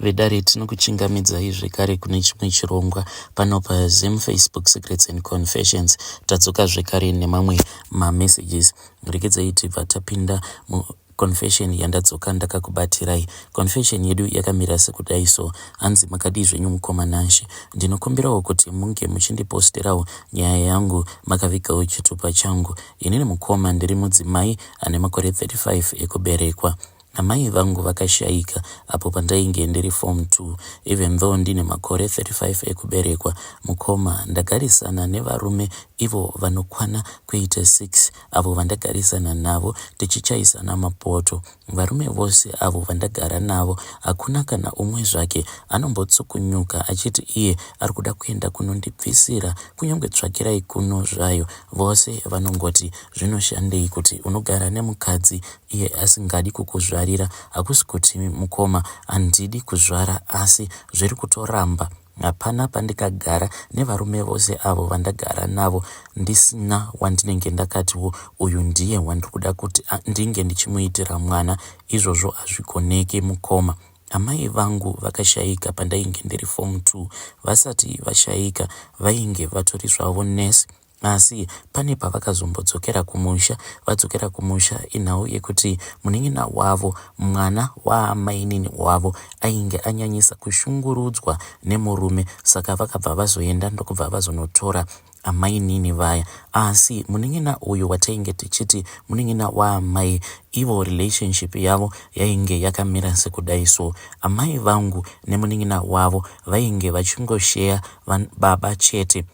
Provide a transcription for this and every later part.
Vedare, tinokuchingamidzai zvekare kune chimwe chirongwa pano paZim Facebook Secrets and Confessions. Tadzoka zvekare nemamwe mamessages. Regedzai tibva tapinda muconfession yandadzoka ndakakubatirai. Confession yedu yakamira sekudai so. Hanzi, makadii zvenyu mukoma Nashe? Ndinokumbirawo kuti munge muchindiposterawo nyaya yangu makavigawo chitupa changu. Inini mukoma ndiri mudzimai ane makore 35 ekuberekwa. Amai vangu vakashaika apo pandainge ndiri form 2. Even though ndine makore 35 ekuberekwa, mukoma, ndagarisana nevarume ivo vanokwana kuita 6 avo vandagarisana navo tichichaisana mapoto. Varume vose avo vandagara navo hakuna kana umwe zvake anombotsukunyuka achiti iye ari kuda kuenda kunondibvisira kunyange tsvakirai kuno zvayo. Vose vanongoti zvinoshandei kuti unogara nemukadzi iye asingadi kukuzvarira. Hakusi kuti mukoma handidi kuzvara, asi zviri kutoramba. Hapana pandikagara nevarume vose avo vandagara navo ndisina wandinenge ndakatiwo uyu ndiye wandiri kuda kuti ndinge ndichimuitira mwana. Izvozvo hazvigoneki mukoma. Amai vangu vakashaika pandainge ndiri form 2. Vasati vashaika vainge vatori zvavo nurse, asi pane pavakazombodzokera kumusha. Vadzokera kumusha, inhau yekuti munin'ina wavo, mwana waamainini wavo, ainge anyanyisa kushungurudzwa nemurume, saka vakabva vazoenda ndokubva vazonotora amainini vaya. Asi munin'ina uyu watainge tichiti munin'ina waamai, ivo relationship yavo yainge yakamira sekudai so. Amai vangu nemunin'ina wavo vainge vachingosheya baba chete,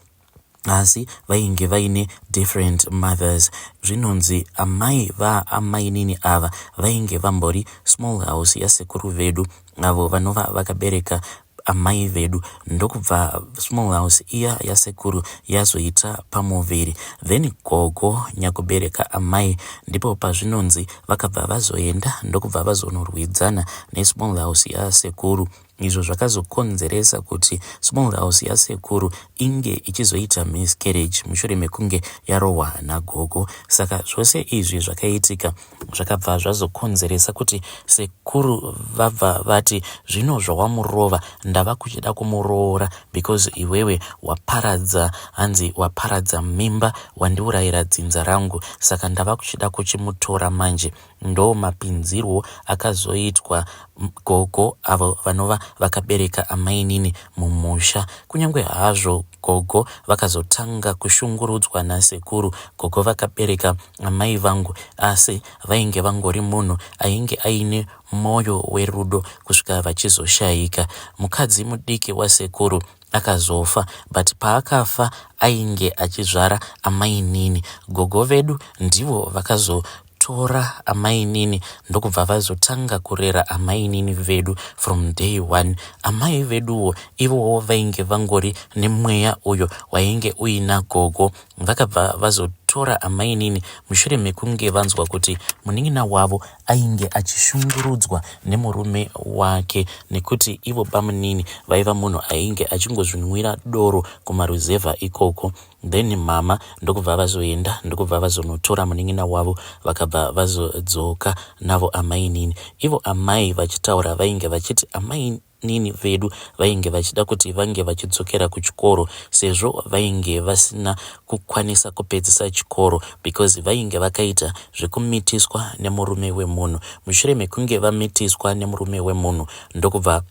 asi vainge vaine different mothers. Zvinonzi amai vaamainini ava vainge vambori small house yasekuru vedu avo vanova vakabereka amai vedu, ndokubva small house iya yasekuru yazoita pamuviri. Then gogo nyakubereka amai, ndipo pazvinonzi vakabva vazoenda ndokubva vazonorwidzana nesmall house yasekuru, izvo zvakazokonzeresa kuti small house yasekuru inge ichizoita miscarriage mushure mekunge yarohwa nagogo. Saka zvose izvi zvakaitika zvakabva zvazokonzeresa kuti sekuru vabva vati, "Zvino zvawamurova, ndava kuchida kumuroora because iwewe waparadza, hanzi waparadza mimba, wandiurayira dzinza rangu, saka ndava kuchida kuchimutora manje." Ndo mapinzirwo akazoitwa gogo avo vanova vakabereka amainini mumusha. Kunyange hazvo gogo vakazotanga kushungurudzwa nasekuru, gogo vakabereka amai vangu, asi vainge vangori munhu ainge aine mwoyo werudo kusvika vachizoshayika. Mukadzi mudiki wasekuru akazofa, but paakafa ainge achizvara amainini. Gogo vedu ndivo vakazotora amainini ndokubva vazotanga kurera amainini vedu from day one. Amai veduwo ivowo vainge vangori nemweya uyo wainge uina gogo. Vakabva vazotora amainini mushure mekunge vanzwa kuti munin'ina wavo ainge achishungurudzwa nemurume wake, nekuti ivo bamunini vaiva munhu ainge achingozvinwira doro kumaruzevha ikoko. Then mama ndokubva vazoenda ndokubva vazonotora munin'ina wavo, vakabva vazodzoka navo amainini. Ivo amai vachitaura vainge vachiti amainini vedu vainge vachida kuti vange vachidzokera kuchikoro, sezvo vainge vasina kukwanisa kupedzisa chikoro because vainge vakaita zvekumitiswa nemurume wemunhu. Mushure mekunge vamitiswa nemurume wemunhu, ndokubva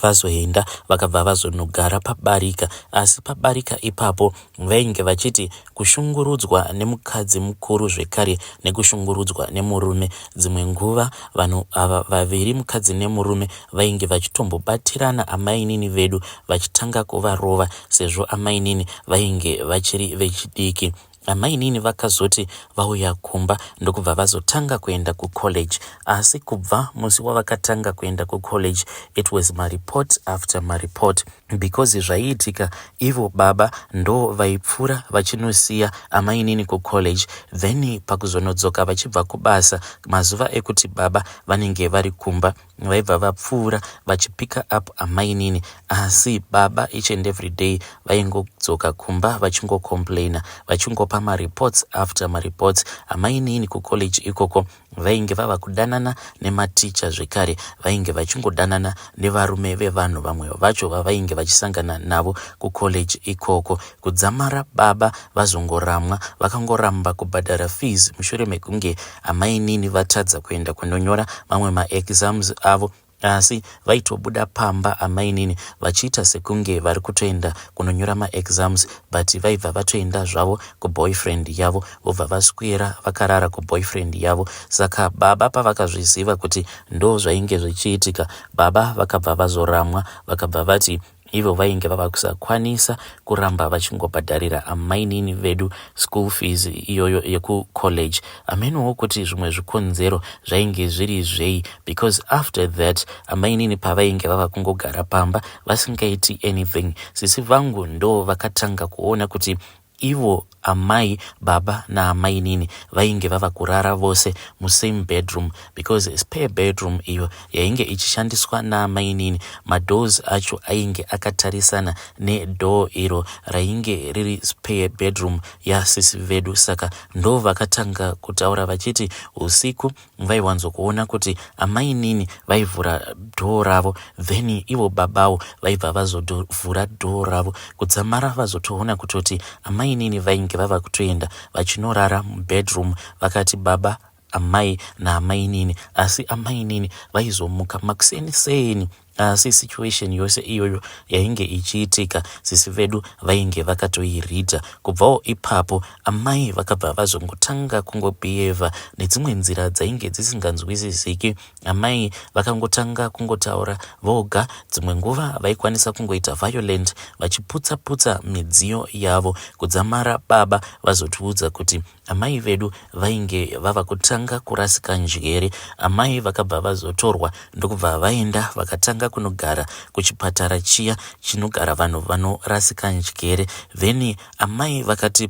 vazoenda vakabva vazonogara pabarika. Asi pabarika ipapo vainge vachiti kushungurudzwa nemukadzi mukuru zvekare nekushungurudzwa nemurume. Dzimwe nguva vanhu ava vaviri, mukadzi nemurume, vainge vachitombobatirana amainini vedu vachitanga kuvarova, sezvo amainini vainge vachiri vechidiki. Amainini vakazoti vauya kumba ndokubva vazotanga kuenda kucollege, asi kubva musi wavakatanga kuenda kucollege, it was mareport after mareport, because zvaiitika, ivo baba ndo vaipfuura vachinosiya amainini kucollege, then pakuzonodzoka vachibva kubasa, mazuva ekuti baba vanenge vari kumba, vaibva vapfuura vachipicka up amainini. Asi baba each and every day vaingodzoka kumba vachingocomplaina, vachingopa vaingopa mareports after mareports. Amainini kucollege ikoko vainge vava kudanana nematicha zvekare, vainge vachingodanana nevarume vevanhu vamwe vacho vavainge vachisangana navo kucollege ikoko. Kudzamara baba vazongoramwa, vakangoramba kubhadhara fees mushure mekunge amainini vatadza kuenda kunonyora mamwe maexams avo. Asi vaitobuda pamba amainini vachiita sekunge vari kutoenda kunonyora maexams, but vaibva vatoenda zvavo kuboyfriend yavo, vobva vaswera vakarara kuboyfriend yavo. Saka baba pavakazviziva kuti ndo zvainge zvichiitika, baba vakabva vazoramwa, vakabva vati ivo vainge vava kusakwanisa kuramba vachingobhadharira amainini vedu school fees iyoyo yekucollege. Amenowo kuti zvimwe zvikonzero zvainge zviri zvei, because after that amainini pavainge vava kungogara pamba vasingaiti anything, sisi vangu ndo vakatanga kuona kuti ivo amai, baba naamainini vainge vava kurara vose musame bedroom, because spare bedroom iyo yainge ichishandiswa naamainini, madoors acho ainge akatarisana nedoor iro rainge riri spare bedroom yasisi vedu. Saka ndo vakatanga kutaura vachiti usiku vaiwanzokuona kuti amainini vaivhura dhoo ravo, then ivo babawo vaibva vazovhura dhoo ravo, kudzamara vazotoona kutoti amainini vainge vava kutoenda vachinorara mubedroom. Vakati baba, amai naamainini, asi amainini vaizomuka makuseni seni. Asi situation yose iyoyo yainge ichiitika, sisi vedu vainge vakatoiridha. Kubvawo ipapo amai vakabva vazongotanga kungobehave nedzimwe nzira dzainge dzisinganzwisisiki. Amai vakangotanga kungotaura voga, dzimwe nguva vaikwanisa kungoita violent, vachiputsa putsa midziyo yavo, kudzamara baba vazotiudza kuti amai vedu vainge vava kutanga kurasika njere. Amai vakabva vazotorwa, ndokubva vaenda vakatanga kunogara kuchipatara chiya chinogara vanhu vanorasika njere. Then amai vakati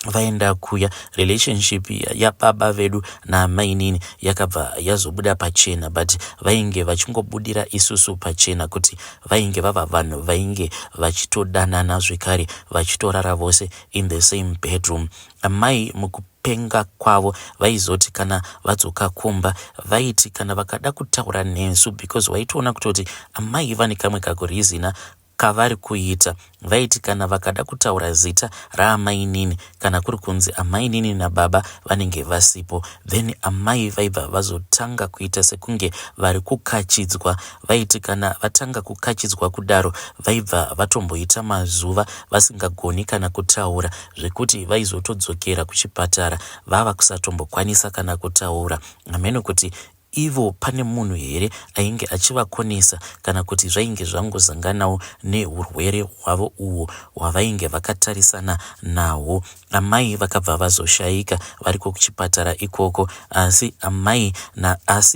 vaenda kuya, relationship yababa vedu naamainini yakabva yazobuda pachena, but vainge vachingobudira isusu pachena kuti vainge vava vanhu vainge vachitodanana zvekare, vachitorara vose in the same bedroom. Amai mukupenga kwavo vaizoti kana vadzoka kumba, vaiti kana vakada kutaura nesu, because waitoona kutoti amai vane kamwe kakurizina kavari kuita, vaiti kana vakada kutaura zita raamainini, kana kuri kunzi amainini nababa vanenge vasipo, then amai vaibva vazotanga kuita sekunge vari kukachidzwa. Vaiti kana vatanga kukachidzwa kudaro, vaibva vatomboita mazuva vasingagoni kana kutaura, zvekuti vaizotodzokera kuchipatara vava kusatombokwanisa kana kutaura. Hameno kuti ivo pane munhu here ainge achivakonesa, kana kuti zvainge zvangozanganawo neurwere hwavo uhwo hwavainge vakatarisana nahwo. Amai vakabva vazoshayika variko kuchipatara ikoko, asi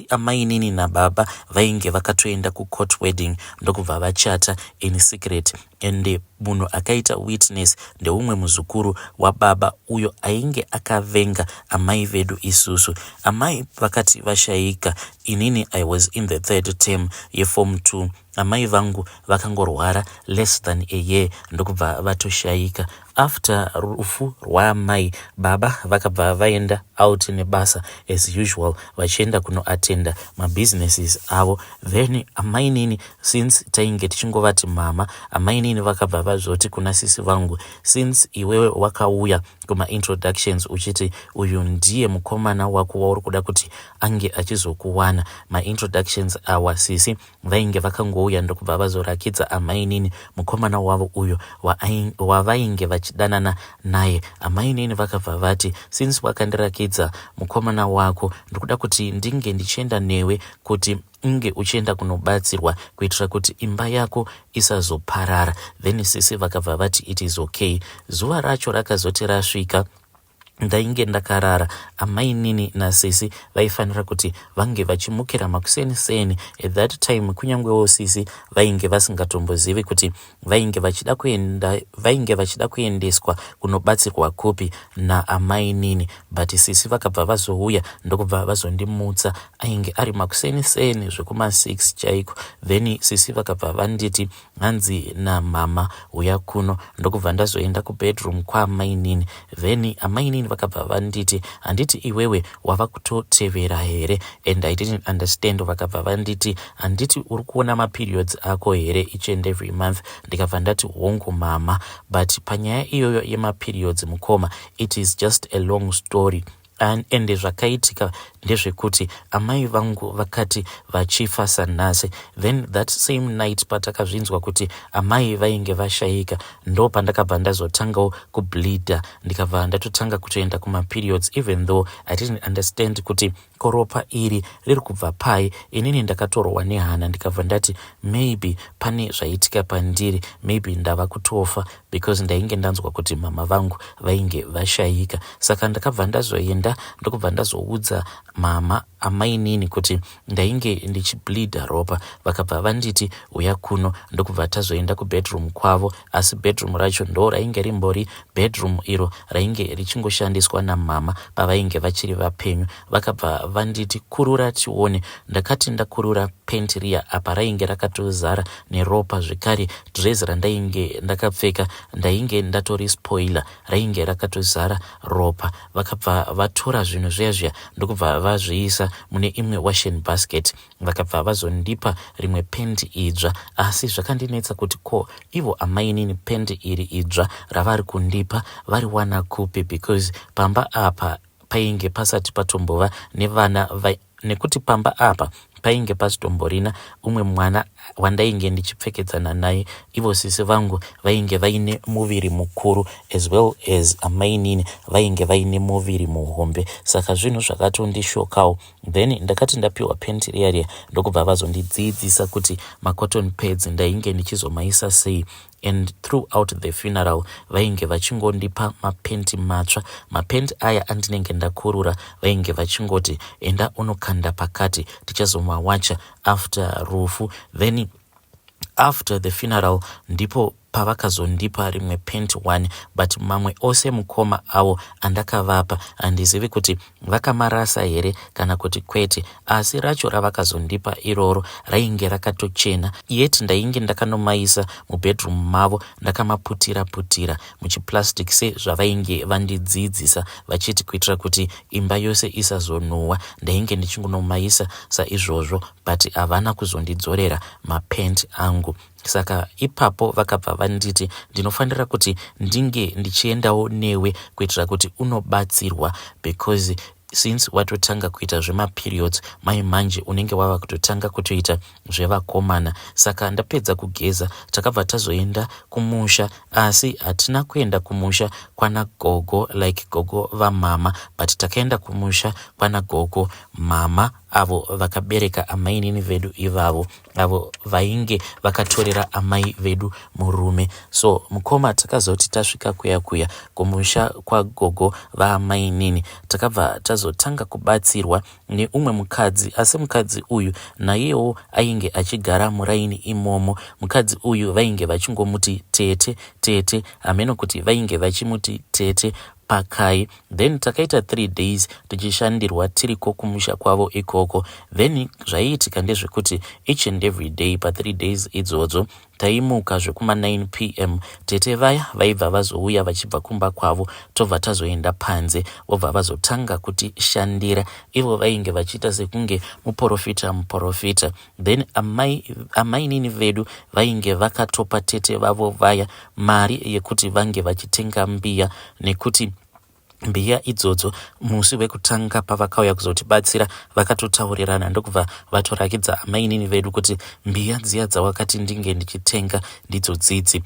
amainini nababa vainge vakatoenda kucourt wedding, ndokubva vachata in secret. Ende munhu akaita witness ndeumwe muzukuru wababa uyo ainge akavenga amai vedu isusu. Amai vakati vashayika, inini I was in the third term yeform 2. Amai vangu vakangorwara less than a year, ndokubva vatoshayika. After rufu rwaamai, baba vakabva vaenda out nebasa as usual, vachienda kunoatenda mabusinesses avo. Then amainini, since tainge tichingovati mama, amainini vakabva vazoti kuna sisi vangu, "Since iwewe wakauya kumaintroductions uchiti uyu ndiye mukomana wako wauri kuda kuti ange achizokuwana," maintroductions awa sisi vainge vakangouya, ndokubva vazorakidza amainini mukomana wavo uyo wavainge vachidanana naye. Amainini vakabva vati, "Since wakandirakidza mukomana wako, ndikuda kuti ndinge ndichienda newe kuti unge uchienda kunobatsirwa, kuitira kuti imba yako isazoparara." Then sisi vakabva vati it is okay. Zuva racho rakazoti rasvika, ndainge ndakarara. Amainini nasisi vaifanira kuti vange vachimukira makuseni seni at that time, kunyangewo sisi vainge vasingatombozivi kuti vainge vachida kuendeswa kunobatsirwa kupi naamainini. But sisi vakabva vazouya, ndokubva vazondimutsa. Ainge ari makuseni seni zvekuma6 chaiko. Then sisi vakabva vanditi Hanzi namama, "Huya kuno." Ndokubva ndazoenda kubedroom kwaamainini. Then amainini vakabva vanditi, "Handiti iwewe wava kutotevera here?" And I didn't understand. Vakabva vanditi, "Handiti uri kuona maperiods ako here each and every month?" Ndikabva ndati, "Hongu mama." But panyaya iyoyo yemaperiods, mukoma, it is just a long story. Ende zvakaitika ndezvekuti amai vangu vakati vachifa sanhasi, then that same night patakazvinzwa kuti amai vainge vashayika, ndo pandakabva ndazotangawo kubleeda, ndikabva ndatotanga kutoenda kumaperiods, even though I didn't understand kuti ko ropa iri riri kubva pai. Inini ndakatorwa nehana, ndikabva ndati maybe pane zvaitika pandiri, maybe ndava kutofa, because ndainge ndanzwa kuti mama vangu vainge vashayika. Saka ndakabva ndazoenda, ndokubva ndazoudza mama amainini kuti ndainge ndichibleeda ropa. Vakabva vanditi, "Uya kuno." Ndokubva tazoenda kubedroom kwavo, asi bedroom racho ndo rainge rimbori bedroom iro rainge richingoshandiswa namama pavainge vachiri vapenyu. Vakabva vanditi, "Kurura tione." Ndakati ndakurura penti riya, apa rainge rakatozara neropa zvekare. Dress randainge ndakapfeka ndainge ndatori spoiler, rainge rakatozara ropa. Vakabva vatora zvinhu zviya zviya, ndokubva vazviisa mune imwe washing basket. Vakabva vazondipa rimwe pendi idzva, asi zvakandinetsa kuti ko ivo amainini pendi iri idzva ravari kundipa variwana kupi, because pamba apa painge pasati patombova nevana, nekuti pamba apa painge pasitomborina umwe mwana wandainge ndichipfekedzana naye. Ivo sisi vangu vainge vaine muviri mukuru, as well as amainini vainge vaine muviri muhombe, saka zvinhu zvakatondishokawo. Then ndakati ndapiwa penti riya riya, ndokubva vazondidzidzisa kuti macotton pads ndainge ndichizomaisa sei. And throughout the funeral vainge vachingondipa mapenti matsva. Mapenti aya andinenge ndakurura, vainge vachingoti, "Enda unokanda pakati, tichazomawacha after rufu." Then after the funeral ndipo pavakazondipa rimwe pent one, but mamwe ose, mukoma, avo andakavapa handizivi kuti vakamarasa here kana kuti kwete. Asi racho ravakazondipa iroro rainge rakatochena, yet ndainge ndakanomaisa mubedroom mavo, ndakamaputira putira muchiplastic sezvavainge vandidzidzisa, vachiti kuitira kuti imba yose isazonhuhwa. Ndainge ndichingonomaisa saizvozvo, but havana kuzondidzorera mapent angu. Saka ipapo vakabva vanditi, "Ndinofanira kuti ndinge ndichiendawo newe kuitira kuti unobatsirwa, because since watotanga kuita zvemaperiods mai manje, unenge wava kutotanga kutoita zvevakomana." Saka ndapedza kugeza, takabva tazoenda kumusha, asi hatina kuenda kumusha kwana gogo, like gogo vamama, but takaenda kumusha kwana gogo mama avo vakabereka amainini vedu ivavo, avo vainge vakatorera amai vedu murume. So mukoma, takazoti tasvika kuya kuya kumusha kwagogo vaamainini, takabva tazotanga kubatsirwa neumwe mukadzi, asi mukadzi uyu naiyewo ainge achigara muraini imomo. Mukadzi uyu vainge vachingomuti tete, tete, hameno kuti vainge vachimuti tete pakai. Then takaita 3 days tichishandirwa tiriko kumusha kwavo ikoko. Then zvaiitika ndezvekuti each and every day pa3 days idzodzo taimuka zvekuma9 p.m. Tete vaya vaibva vazouya vachibva kumba kwavo, tobva tazoenda panze, vobva vazotanga kutishandira. Ivo vainge vachiita sekunge muprofita muprofita. Then amainini vedu vainge vakatopa tete vavo vaya mari yekuti vange vachitenga mbiya, nekuti mbiya idzodzo musi wekutanga pavakauya kuzotibatsira vakatotaurirana, ndokubva vatorakidza amainini vedu kuti mbiya dziya dzawakati ndinge ndichitenga ndidzo dzidzi,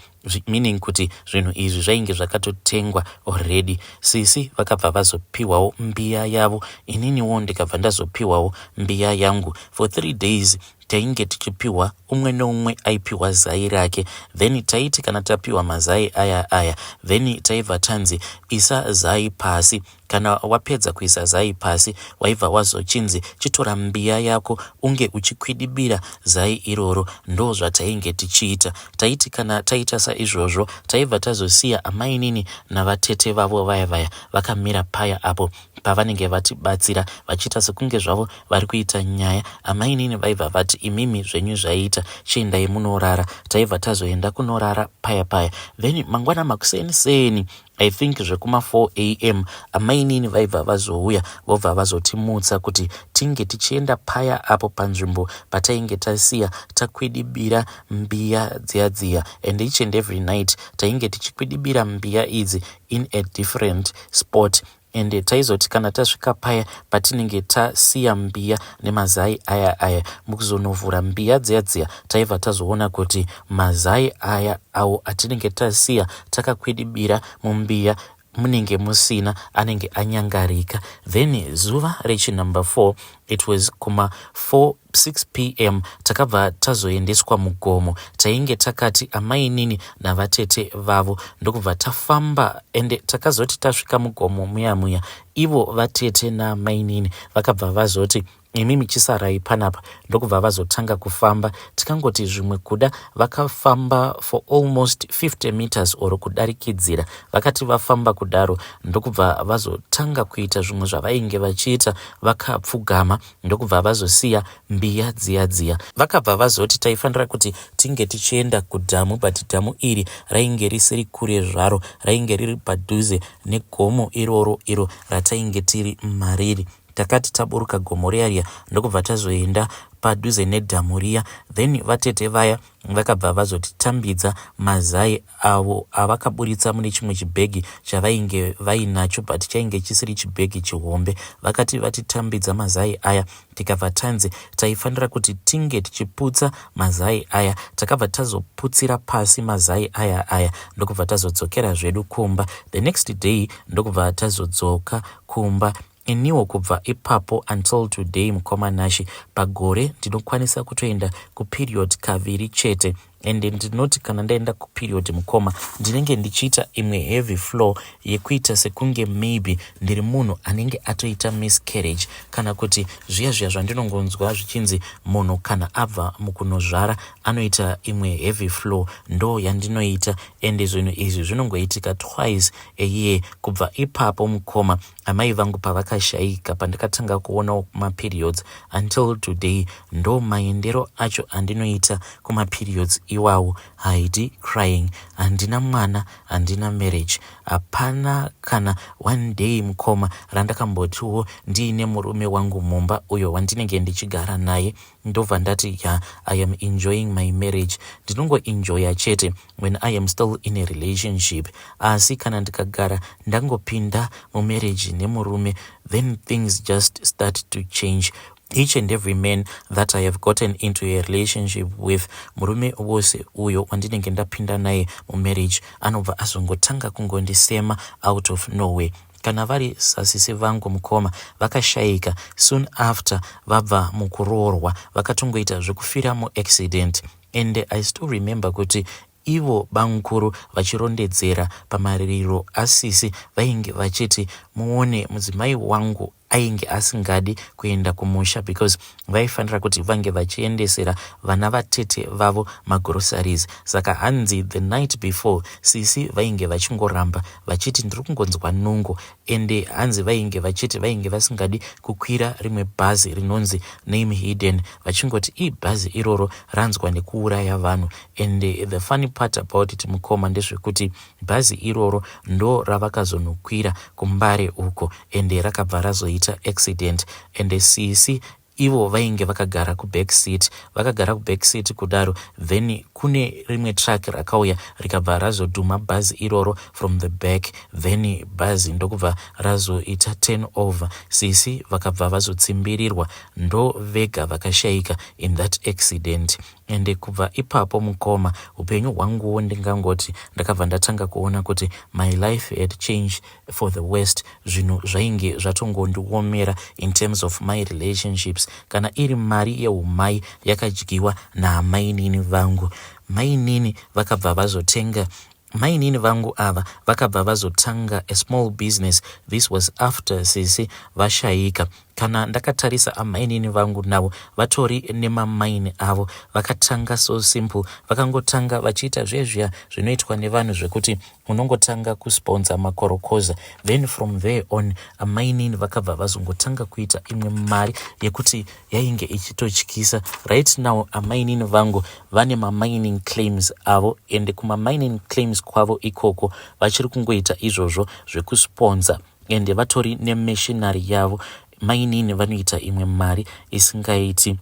meaning kuti zvinhu izvi zvainge zvakatotengwa already. Sisi vakabva vazopiwawo mbiya yavo, ininiwo ndikabva ndazopiwawo mbiya yangu. For 3 days tainge tichipiwa, umwe neumwe aipiwa zai rake. Then taiti kana tapiwa mazai aya aya, then taibva tanzi, "Isa zai pasi." Kana wapedza kuisa zai pasi, waibva wazochinzi chitora mbiya yako unge uchikwidibira zai iroro. Ndozvatainge tichiita. Taiti kana taita saizvozvo, taibva tazosiya amainini navatete vavo vaya vaya vakamira paya apo pavanenge vatibatsira vachiita sekunge zvavo vari kuita nyaya. Amainini vaibva vati imimi zvenyu zvaita, chiendai munorara. Taibva tazoenda kunorara paya paya. Then mangwana makuseni seni, I think zvekuma 4 am, amainini vaibva vazouya vobva vazotimutsa kuti tinge tichienda paya apo panzvimbo patainge tasiya takwidibira mbiya dziya dziya. And each and every night tainge tichikwidibira mbiya idzi in a different spot. Ende taizoti kana tasvika paya patinenge tasiya mbiya nemazai aya aya, mukuzonovhura mbiya dziya dziya, taibva tazoona kuti mazai aya awo atinenge tasiya takakwidibira mumbiya munenge musina, anenge anyangarika. Then zuva rechinumber 4, it was kuma 4 6 pm, takabva tazoendeswa mugomo. Tainge takati amainini navatete vavo, ndokubva tafamba. Ende takazoti tasvika mugomo muya muya, ivo vatete namainini vakabva vazoti, "Imimi chisarai panapa," ndokubva vazotanga kufamba. Tikangoti zvimwe kuda vakafamba for almost 50 meters or kudarikidzira. Vakati vafamba kudaro, ndokubva vazotanga kuita zvimwe zvavainge vachiita vakapfugama, ndokubva vazosiya mbiya dziya dziya. Vakabva vazoti taifanira kuti tinge tichienda kudhamu, but dhamu iri rainge risiri kure zvaro, rainge riri padhuze negomo iroro iro ratainge tiri mariri. Takati taburuka gomo riya riya, ndokubva tazoenda padhuze nedhamu riya. Then vatete vaya vakabva vazotitambidza mazai avo avakaburitsa mune chimwe chibhegi chavainge vainacho, but chainge chisiri chibhegi chihombe. Vakati vatitambidza mazai aya, tikabva tanzi taifanira kuti tinge tichiputsa mazai aya. Takabva tazoputsira pasi mazai aya aya, ndokubva tazodzokera zvedu kumba the next day, ndokubva tazodzoka kumba. Iniwo kubva ipapo until today, mukoma Nashi, pagore ndinokwanisa kutoenda kuperiod kaviri chete. Ende ndinoti kana ndaenda kuperiod, mukoma, ndinenge ndichiita imwe heavy flow yekuita sekunge maybe ndiri munhu anenge atoita miscarriage, kana kuti zviya zviya zvandinongonzwa zvichinzi munhu kana abva mukunozvara anoita imwe heavy flow. Ndo yandinoita, ende zvinhu izvi zvinongoitika twice a year. Kubva ipapo, mukoma, amai vangu pavakashayika, pandakatanga kuonawo maperiods, until today ndo maendero acho andinoita kumaperiods iwawo. Haidi crying. Handina mwana, handina marriage, hapana kana one day, mukoma, randakambotiwo ndiine murume wangu mumba uyo wandinenge ndichigara naye, ndobva ndati, "Ya, I am enjoying my marriage." Ndinongoenjoya chete when I am still in a relationship, asi kana ndikagara ndangopinda mumarriage nemurume, then things just start to change. Each and every man that I have gotten into a relationship with, murume wose uyo wandinenge ndapinda naye mumarriage, anobva azongotanga kungondisema out of nowhere. Kana vari sasisi vangu, mukoma, vakashayika soon after vabva mukuroorwa. Vakatongoita zvekufira muaccident. And I still remember kuti ivo bamukuru vachirondedzera pamariro asisi, vainge vachiti, "Muone, mudzimai wangu ainge asingadi kuenda kumusha because vaifanira kuti vange vachiendesera vana vatete vavo magroceries." Saka hanzi the night before, sisi vainge vachingoramba vachiti, "Ndiri kungonzwa nungo." Ende hanzi vainge vachiti vainge vasingadi kukwira rimwe bhazi rinonzi Name Hidden, vachingoti ibhazi iroro ranzwa nekuuraya vanhu. And the funny part about it, mukoma, ndezvekuti bhazi iroro ndo ravakazonokwira kuMbare uko, ende rakabva razoita accident. Ende sisi ivo vainge vakagara kuback seat. Vakagara kuback seat kudaro, then kune rimwe truck rakauya rikabva razodhuma bhazi iroro from the back. Then bhazi ndokubva razoita turn over, sisi vakabva vazotsimbirirwa, ndo vega vakashayika in that accident. Ende kubva ipapo, mukoma, upenyu hwanguwo ndingangoti ndakabva ndatanga kuona kuti my life had changed for the worst. Zvinhu zvainge zvatongondiomera in terms of my relationships. Kana iri mari yeumai, yakadyiwa naamainini vangu. Mainini vakabva vazotenga Mainini vangu ava vakabva vazotanga a small business, this was after sisi vashaika. Kana ndakatarisa amainini vangu navo vatori nemamaini avo. Vakatanga so simple, vakangotanga vachiita zviya zviya zvinoitwa nevanhu zvekuti unongotanga kusponsa makorokoza. Then from there on amainini vakabva vazongotanga kuita imwe mari yekuti yainge ichitotyisa. Right now amainini vangu vane mamining claims avo ende kumamining claims kwavo ikoko vachiri kungoita izvozvo zvekusponsa ende vatori nemachinery yavo. Mainini vanoita imwe mari isingaiti.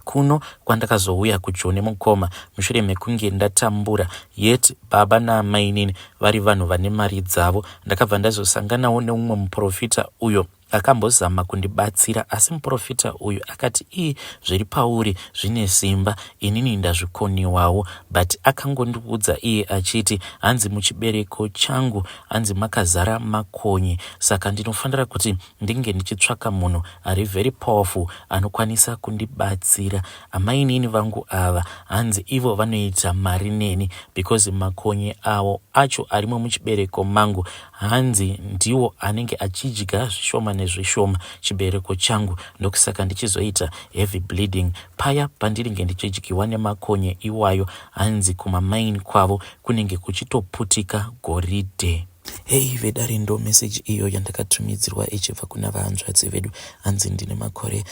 Kuno kwandakazouya kuJoni mukoma mushure mekunge ndatambura yet baba naamainini vari vanhu vane mari dzavo. Ndakabva ndazosanganawo neumwe muprofita uyo akambozama kundibatsira asi muprofita uyu akati ii zviri pauri zvine simba inini ndazvikoniwawo but akangondiudza iye achiti hanzi muchibereko changu hanzi makazara makonye saka ndinofanira kuti ndinge ndichitsvaka munhu ari very powerful anokwanisa kundibatsira. Amainini vangu ava hanzi ivo vanoita mari neni because makonye avo acho arimo muchibereko mangu hanzi ndiwo anenge achidya zvishoma nezvishoma chibereko changu ndokusaka ndichizoita heavy bleeding paya pandinenge ndichidyiwa nemakonye iwayo hanzi kumamaini kwavo kunenge kuchitoputika goridhe. Hei vedare ndo message iyo yandakatumidzirwa ichibva kuna vahanzvadzi vedu hanzi ndine makore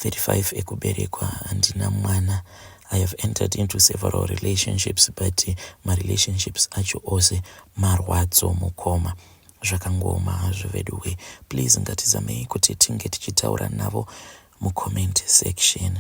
35 ekuberekwa handina mwana. I have entered into several relationships but marelationships acho ose marwadzo mukoma. Zvakangooma hazvo veduwe. Please ngatizamei kuti tinge tichitaura navo mucomment section.